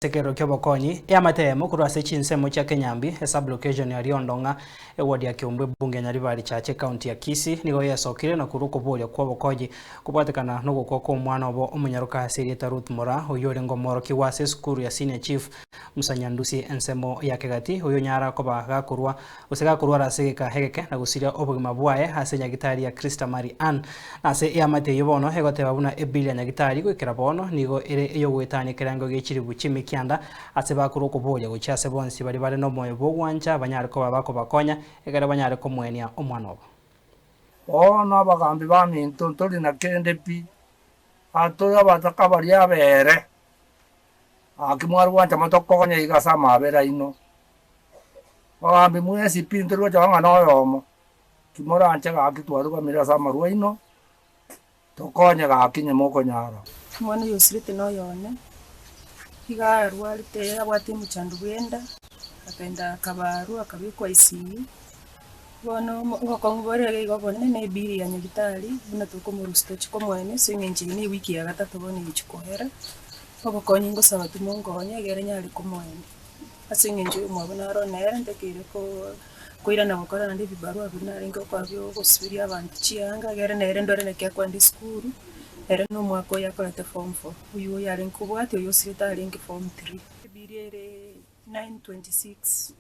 Ase ekerero ki'obokonyi, eamate eyemo korwa ase chinsemo chia Kenyambi, esub-location ya Riondo ng'a eward ya Kiumbu ebunge ya Nyaribari Chache ecounty ya Kisii nigo yesokire na korwa okoboria kw'obokonyi kobwatekana nogokwa kw'omwana obo omonyaroka ase erieta Ruth Moraa oyio orenge omworokigwa ase esukuru ya Senior Chief Musa Nyandusi ensemo ya Kegati oyio onyara koba gakorwa gose gakorwara ase egeka egeke na gosiria obogima bwaye ase nyagitari ya Christa Marie Ann. Na ase eamate eyio bono egoteba buna ebill ya nyagitari goikera bono nigo ere eyogoetania ekerengo gie chilifu chimikianda ase bakorwa okoboria gochia ase bonsi baria bare nomoyo bw'ogwancha banyare koba bakobakonya ekero banyare komoenia omwana obo. Bono abagambi baminto ntori na kende pi, atore abataka baria abeere. Gaki mware gwancha motokonye iga ase amaabera aino. Abagambi mwensi pi ntori gocha ng'a noyomo, timoranche gaki twarugamire ase amarwa aino, tokonye gaki onye mokonyara. Omwana oyo osirete noyo one, iga arwarete abwate omochando bw'enda, akagenda akabarwa akabekwa ICU. Bono omo obokong'u bore iga iga obonene na ebill ya nyagetari buna tokomorusia tochie komoenia ase eng'encho eye na ewiki ya gatato bono egochia koera, obokonyi ngosaba timonkonye egere nyare komoenia. Ase eng'encho y'omwabo naro nere ntakeire koo koirana gokora naende ebibarua biria narenge gokora bia ogosiberia abanto chianga, egere nere ndore naki akoenda esukuru, ere na omwaka oye akorete form four, oywo oyo arenge kobwatia oyo osirete arenge form three. Ebiria ere 9:26.